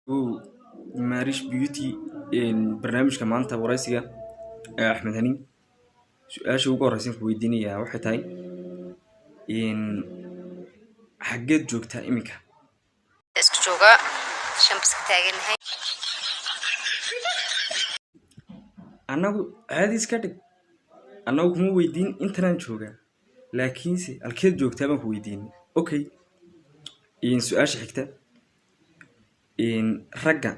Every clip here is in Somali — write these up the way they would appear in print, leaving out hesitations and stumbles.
Ow Marish Beauty, barnaamijka maanta wareysiga ee Axmed Hani. Su-aasha ugu horeysan ku weydiinayaa waxay tahay, xaggeed joogtaa iminka? Isku joogaa shambiska taaganahay. Annagu caadi iska dhig, annagu kuma weydiin intanaan joogaa, laakiinse halkeed joogtaa baan ku weydiinay. Okay, su-aasha xigta, ragga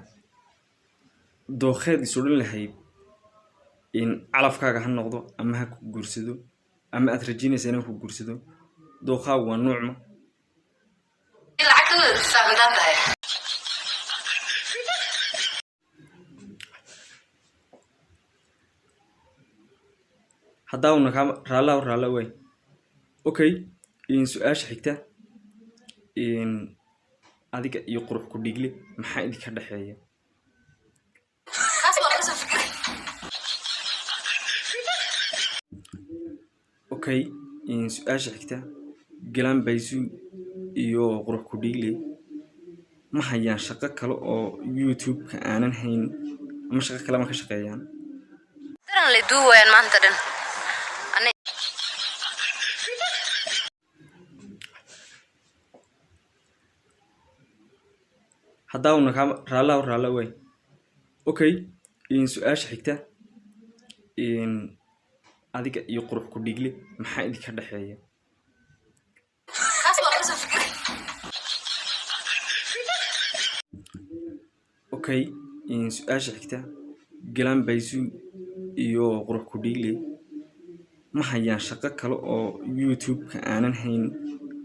dookheed is odhan lahayd calafkaaga ha noqdo ama ha ku guursado ama aad rajaynaysa inaan ku guursado, dookhaagu waa nuucma? Lacagtooda saamintaan tahay. Haddaawna kaa raallaha raalla waay. Okay, su-aasha xigta, adiga iyo qurux ku dhiigle maxaa idinka dhexeeya? Kaas waa kasoo fikiray. Okay, su-aasha xigta, Galan Baysu iyo qurux ku dhiigle ma hayaan shaqo kale oo YouTube-ka aanan hayn ama shaqo kale ma ka shaqeeyaan? Daran lay duuwayaan maanta dhan. Haddaawna kaa raallaha raalla waay. Okay, su-aasha xigta, adiga iyo qurux ku dhiigle maxaa idinka dhexeeya? Kaas waa kasoo fikiray. Okay, su-aasha xigta, Galan Baysu iyo qurux ku dhiigle ma hayaan shaqo kale oo YouTube-ka aanan hayn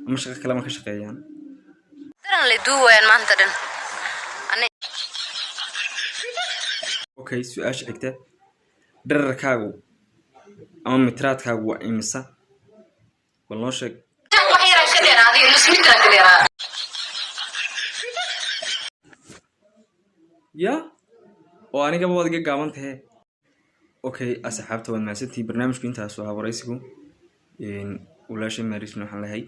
ama shaqo kale ma ka shaqeeyaan? Daran lay duuwayaan maanta dhan. Okay, su-aasha xigta, dherarkaagu ama mitraadkaagu waa imisa? Bal noo sheeg. Wax yaraan ka dheeraaday, nus mitraan ka dheeraa. Ya oo anigaba waad iga gaaban tahe. Okay, asxaabta, waad mahadsantihiin. Barnaamijku intaas waa waraysigu. Walaashay Maarisna waxaan lehay